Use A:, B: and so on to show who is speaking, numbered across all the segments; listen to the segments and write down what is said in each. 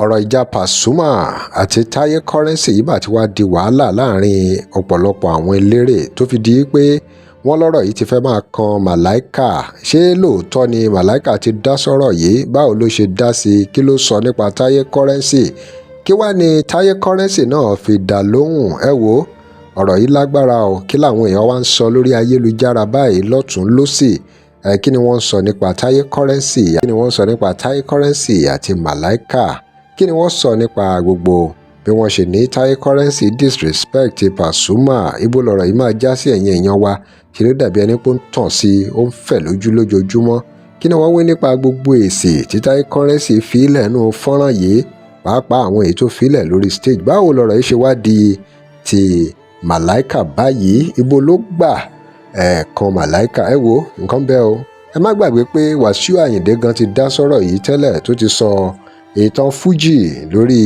A: Ọ̀rọ̀ ìjà Pasuma àti Taye Currency yìí mà ti wá di wàhálà láàrin ọ̀pọ̀lọpọ̀ àwọn eléré, tó fi di pé wọ́n lọ́rọ̀ yìí ti fẹ́ máa kan Màláíkà. Ṣé lóòótọ́ ni Màláíkà ti dá sọ́rọ̀ yìí? Báwo ló ṣe dá sí i? Kí ló sọ nípa Taye Currency? Kí wàá ní Taye Currency náà fi dá lóhùn? Ẹ wo, ọ̀rọ̀ yìí lágbára o. Kí làwọn èèyàn wá ń sọ lórí ayélujára báyìí lọ́tùn lósì? Ẹ kí ni wọ́n ń sọ nípa Taye Currency? Kí ni wọ́n ń sọ nípa Taye Currency àti Màláíkà? Kí ni wọ́n sọ nípa gbogbo bí wọ́n ṣe ní Taye Currency disrespect Pasuma? Ibo lọ̀rọ̀ yìí máa já sí, ẹ̀yin èèyàn wa? Ṣe ló dàbí ẹni pé ó ń tàn sí i, ó ń fẹ̀ lójú lójoojúmọ́. Kí ni wọ́n wí nípa gbogbo èsì tí Taye Currency fi lẹ́nu fọ́nrán yìí, pàápàá àwọn èyí tó fi lẹ̀ lórí stage? Báwo lọ̀rọ̀ yìí ṣe wá di ti Màláíkà báyìí? Ibo ló gbà ẹ̀ẹ̀kan Màláíkà? Ẹ wo nǹkan bẹ́ẹ̀ o. Ẹ má gbàgbé pé Wàsíù Àyìndé gan ti dá sọ́rọ̀ yìí tẹ́lẹ̀, tó ti sọ ìtàn fújì lórí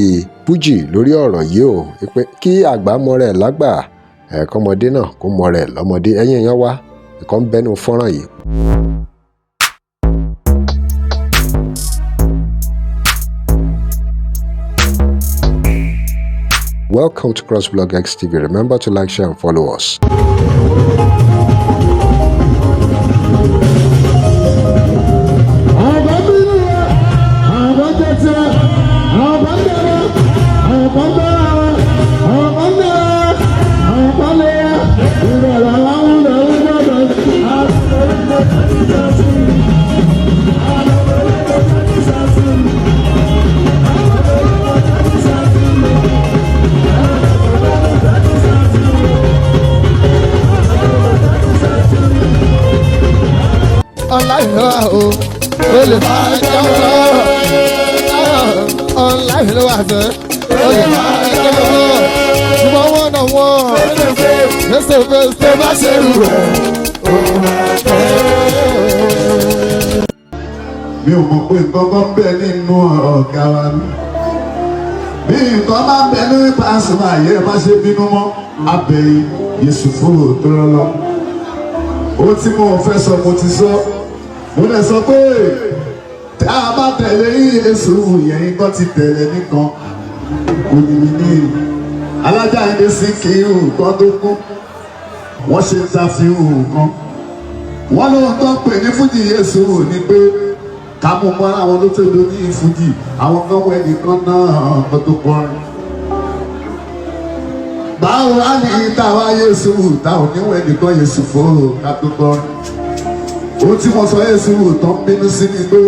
A: fújì lórí ọ̀rọ̀ yìí o, pé kí àgbà mọ rẹ̀ lágbà, ẹ̀ẹ́kọ́mọdé náà kó mọ rẹ̀ lọ́mọdé. Ẹ̀yin èèyàn wa, nǹkan ń bẹ́nu fọ́nrán yìí. Welcome to CrossBlog X TV. Remember to like, share and follow us.
B: Online ló wà o, ó lè máa jẹ́ ọ́. Online ló wà sẹ́, ó lè máa jẹ́ ọ́. Ṣùgbọ́n wọ́n náà wọ́n face to face tó bá ṣe rú rẹ̀, ó máa tẹ́.
C: Mi ò mọ̀ pé nǹkan kan bẹ nínú ọ̀gá wa mi. Bí nǹkan bá bẹ ní Pasuma yẹ, má ṣe bínú mọ́ abẹ́yìn Yẹsùfù tó lọ́lọ́. Ohun tí mo fẹ́ sọ, mo ti sọ. Mo lè sọ pé tá a bá tẹ̀lé Yẹsù yẹn nǹkan ti tẹ̀lé nìkan kò ní ní alájà ẹni sí kí nǹkan tó kú. Wọ́n ṣe ṣàfihàn nǹkan wọ́n lóhun tó ń pè ní fújì Yẹsù ni pé ká mú mọ́ra àwọn ló tó lò ní fújì. Àwọn kan wọ ẹnìkan náà kan tó kọrin. Báwo á ní táwa Yẹsù táwọn oníwọ̀n ẹnìkan Yẹsù fún ká tó kọrin? Ohun tí mo sọ, Yẹsù tó ń bínú sí ni pé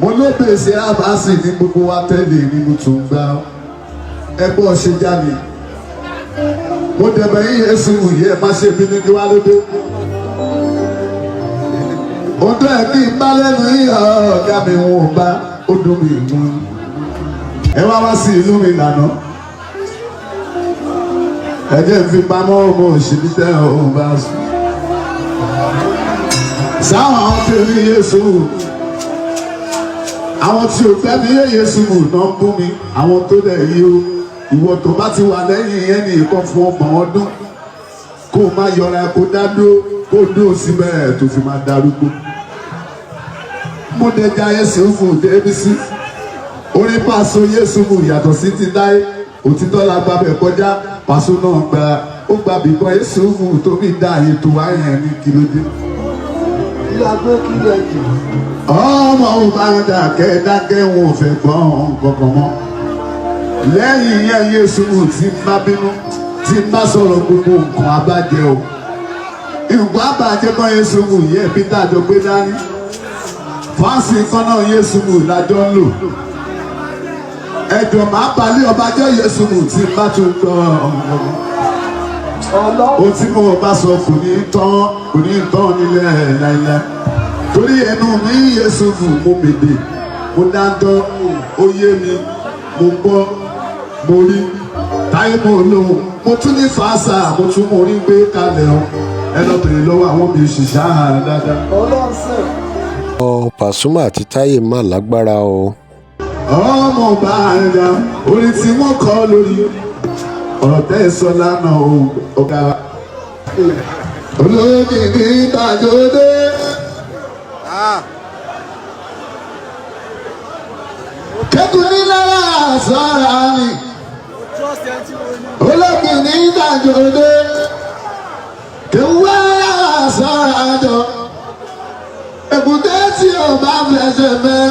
C: mo ló bèsè àbáṣì ní gbogbo wa tẹ́lẹ̀ nínú tó ń gbá ẹgbẹ́ ọ̀ṣẹ́ jáde. Mo dẹ̀bẹ̀ yín, Yẹsù yẹ, má ṣe bínú. Kí wá lóde ohun tó yẹ kí n bá lẹ́nu yín, ọ̀gá mi, wọn ò bá ó dùn mí mú. Ẹ wá wá sí ìlú mi lànà, ẹ jẹ́ n fi pamọ́ ọmọ òṣèlú tẹ́ òun bá sùn sáwọn àwọn tèmi Yéṣu, àwọn tí ò fẹ́ mi yé Yéṣu náà ń bú mi, àwọn tó dẹ̀ yí o. Ìwọ tó bá ti wà lẹ́yìn yẹn ní ìkan fún 30 ọdún, kó o má yọra, kó dá dúró, kó o dúró síbẹ̀ tó fi máa darúgbó. Mo dẹja Yéṣu fún débísí orí Pàṣọ Yéṣu yàtọ̀ sí ti dáyé. Òtítọ́ la gba bẹ̀ kọjá. Pàṣọ náà gba, ó gba bìkan Yéṣu tó fi dá ètò àyàn ní kìlódé. Ọmọ ò bá dákẹ́ dákẹ́, wọn ò fẹ́ gbọ́n kankan mọ́ lẹ́yìn yẹn. Yéṣu tí ń bá bínú, tí ń bá sọ̀rọ̀, gbogbo nǹkan abájẹ́ o, nǹkan abájẹ́ kan. Yéṣu yẹ Peter jọ gbé dání fáǹsì kan náà. Yéṣu lájọ ń lò ẹjọ máa balẹ̀ ọba jẹ́. Yéṣu tí ń bá tún gbọ́ ohun tí mo bá sọ, kò ní tán, kò ní tán nílẹ̀ láíláí, torí ẹnu mi Yéṣu mo mèdè, mo dáńtọ́, ó yé mi, mo gbọ́, mo rí táyé, mo lóhùn, mo tún ní fàásà, mo tún mo rí gbé kalẹ̀ o. Ẹ lọ bèrè lọ́wọ́ àwọn mi ṣiṣẹ́ dáadáa.
A: Ọ Pasuma àti Táyé má lágbára o.
C: Ọmọ bá a orin tí wọ́n kọ́ lórí ọ̀rọ̀ tẹ́ ẹ sọ lánàá o, ọ̀gá olómìnir ìtàjọ́dé. Kẹ́kùn ní lára sọ́ra mi. Olókìní ìdájọ́dé. Kẹ́wé lára sọ́ra jọ. Èkúté tí o bá fẹsẹ̀ fẹ́.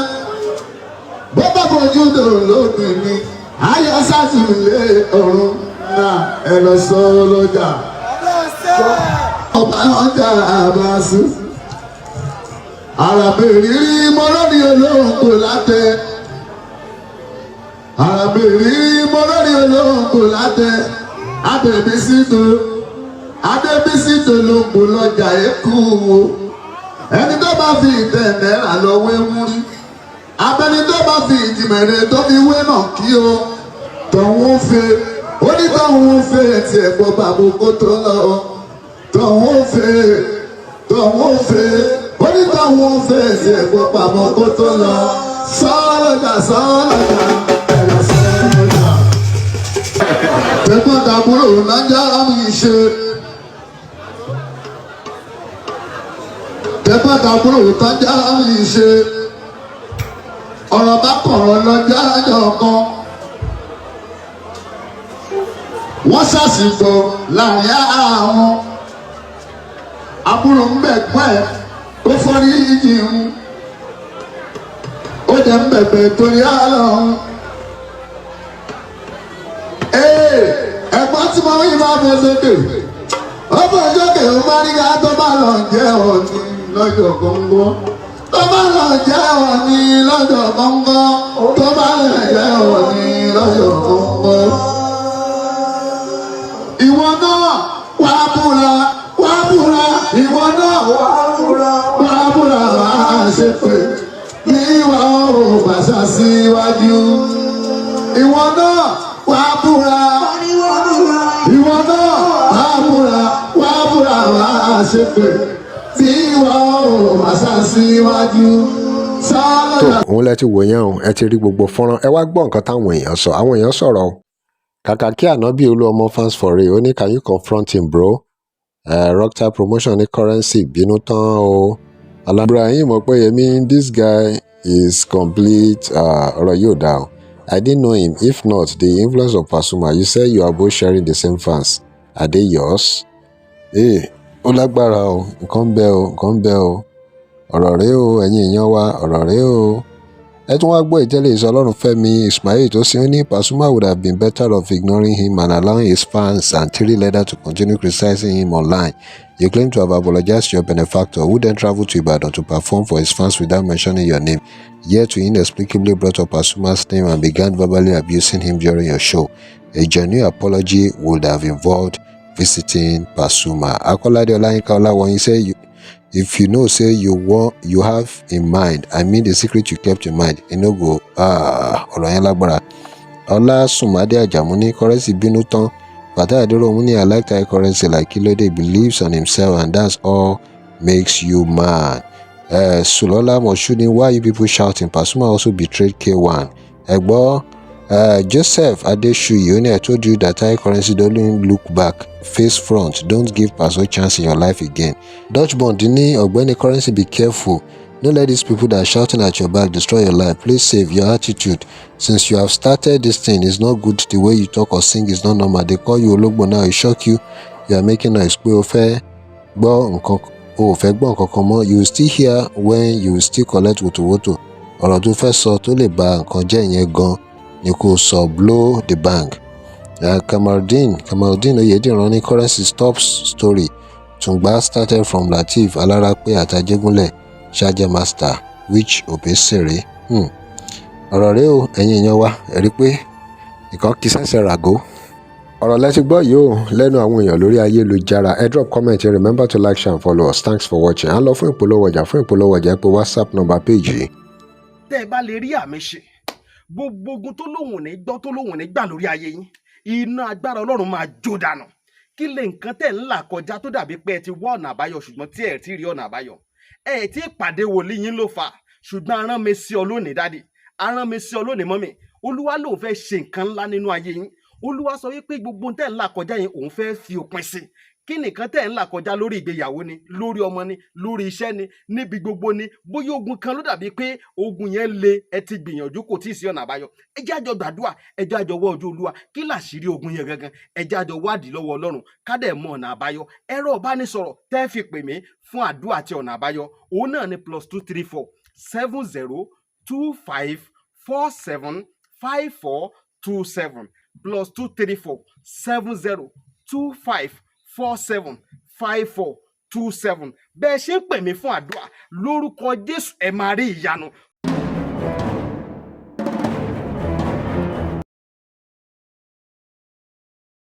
C: Bó bá fojú dò lókìní. Ayọ̀ sátìlé ọ̀run náà ẹ lọ sọ lọ́jà. Ọba ọjà àbáṣu. Àràbè rírí mo lórí olóhùn kò látẹ. Àràbè rírí mo lórí olóhùn kò látẹ. Adébísí tó Adébísí tó ló ń bò lọ́jà èkó o. Ẹni tó bá fi ìtẹ̀ náírà lọ wé wúrí. Abẹni tó bá fi ìjìmẹ̀rẹ̀ tó fi wé náà kí o. Tọ̀hún fe onítọ̀hún fe tiẹ̀ gbọ́ bàbá kó tó lọ. Tọ̀hún fe tọ̀hún fe onítọ̀hún fe tiẹ̀ gbọ́ bàbá kó tó lọ. Sọ́lọ́jà sọ́lọ́jà ẹ̀rọ sọ́lọ́jà. Tẹ̀gbọ́n tàbúrò lọ́jọ́ mi ṣe. Tẹ̀gbọ́n tàbúrò lọ́jọ́ mi ṣe. Ọ̀rọ̀ bá kọ̀rọ̀ lọ́jọ́ ọjọ́ kan. Wọ́n ṣàṣìgbọ̀ láàrin ara wọn. Àbúrò ń bẹ̀ pẹ́ ó fọ́rí yìí ń. Ó jẹ́ ń bẹ̀bẹ̀ torí àlọ́. Ee, ẹ̀gbọ́n tí mo rí máa fọ́ sókè. Ó fọ́ sókè ó máa rí ká tó bá lọ jẹ́ òní lọ́jọ́ gbọ̀ngbọ́n. Tó bá lọ jẹ́ òní lọ́jọ́ gbọ̀ngbọ́n. Tó bá lọ jẹ́ òní lọ́jọ́ gbọ̀ngbọ́n. Ìwọ náà wà á búra, wà á búra, ìwọ náà wà á búra, wà á búra, wà á ṣe pé ìwà ò bàṣà síwájú. Ìwọ náà wà á búra, ìwọ náà wà á búra, wà á búra, wà á ṣe pé ìwà ò bàṣà síwájú.
A: Tó
C: Sọ́lọ́dà
A: òun lẹ ti wò yẹn o, ẹ ti rí gbogbo fọ́nrán. Ẹ wá gbọ́ nǹkan táwọn èèyàn sọ. Àwọn èèyàn sọ̀rọ̀ o. Kàkà kí ànábì Olúọmọ fans for real, ó ní can you confront him bro? Rockstar promotion ní Currency bínú tán o. Ibrahim Ọpẹ́yẹmí, this guy is complete. Ọ̀rọ̀ yóò dá o. I didn't know him. If not, the influence of Pasuma. You say you are both sharing the same fans. Are they yours? Ee, ó lágbára o, nǹkan ń bẹ o, nǹkan ń bẹ o. Ọ̀rọ̀ rèé o, ẹ̀yin èèyàn wa, ọ̀rọ̀ rèé o. Ẹ tún wá gbọ́ ìtẹ́lẹ̀ ìsọ Ọlọ́runfẹ́mi Ismail tó sì ń ní Pasuma would have been better off ignoring him and allowing his fans and Three Leather to continue criticizing him online. You claim to have apologized to your benefactor, who then traveled to Ibadan to perform for his fans without mentioning your name. Yet you inexplicably brought up Pasuma's name and began verbally abusing him during your show. A genuine apology would have involved visiting Pasuma. Akolade Olayinka Olawoyin say you, if you know say you want you have in mind, I mean the secret you kept in mind, e no go. Ah, ọ̀rọ̀ yẹn lágbára. Ọlásùnmádé Àjàmú ní Currency bínú tán. Fatai Aderounmu ní I like Taye Currency like Kílódé believes on himself and that's all makes you man. Sulola Moshood ní why you people shouting? Pasuma also betrayed K1. Ẹ gbọ́. Joseph Adeshuyi ó ní I told you that Taye Currency don't look back, face front, don't give Paso chance in your life again. Dutch Bond ní ọ̀gbẹ́ni Currency be careful. Don't let these people that are shouting at your back destroy your life. Please save your attitude. Since you have started this thing, it's not good. The way you talk or sing is not normal. They call you ológbò now, it shock you. You are making noise pé o fẹ́ gbọ́ nǹkan, o ò fẹ́ gbọ́ nǹkan kan mọ́. You will still hear when you will still collect wotowoto. Ọ̀rọ̀ tó fẹ́ sọ tó lè ba nǹkan jẹ́ yẹn gan ni kò sọ, blow the bang. Kamaldeen Oyediran ní Currency stop story. Tungba started from Lateef Alarape at Ajegunle Ṣájẹ́ Master which Obesere. Ọ̀rọ̀ rèé o, ẹ̀yin èèyàn wa, ẹ rí i pé nǹkan kì í ṣẹ̀ṣẹ̀ ràgó. Ọ̀rọ̀ lẹ ti gbọ́ yìí o lẹ́nu àwọn èèyàn lórí ayélujára. Ẹ drop comment, remember to like, share and follow us. Thanks for watching. À ń lọ fún ìpolówó ọjà. Fún ìpolówó ọjà, ẹ pè WhatsApp number page yìí.
D: Tẹ́ ẹ bá lè rí àmì ṣe, gbogbo ogun tó lóhùn ò ní gbọ́, tó lóhùn ò ní gbà lórí ayé yín, iná agbára Ọlọ́run máa jó dànù. Kí lè nǹkan tẹ̀ ń là kọjá tó dàbí pé ẹ ti wá ọ̀nà àbáyọ ṣùgbọ́n tí ẹ ti rí ọ̀nà àbáyọ? Ẹ ti pàdé wòlíì yín ló fà, ṣùgbọ́n arán mi sí ọ lónìí daddy, arán mi sí ọ lónìí mummy. Olúwa lòun fẹ́ ṣe nǹkan ńlá nínú ayé yín. Olúwa sọ wípé gbogbo tẹ̀ ń là kọjá yẹn, òun fẹ́ fi òpin sí. Kí nìkan tẹ̀ ń là kọjá lórí ìgbéyàwó ni, lórí ọmọ ni, lórí iṣẹ́ ni, níbi gbogbo ni, bóyá ogun kan ló dàbí pé ogun yẹn le, ẹ ti gbìyànjú, kò tí ì sí ọ̀nà àbáyọ. Ẹ jẹ́ àjọ gbàdúrà, ẹ jẹ́ àjọ wọ ojú Olúwa. Kí làṣírí ogun yẹn gangan? Ẹ jẹ́ àjọ wádìí lọ́wọ́ Ọlọ́run, ká dẹ̀ mọ ọ̀nà àbáyọ. Ẹ̀rọ ìbánisọ̀rọ̀ tẹ́ fi pè mí fún àdúrà àti ọ̀nà àbáyọ, òun náà ni +234 70 25 47 54 27, +234 70 25 47 54 27. Bẹ́ẹ̀ ṣe ń pè mí fún àdúrà, lórúkọ Jésù, ẹ máa rí ìyanu.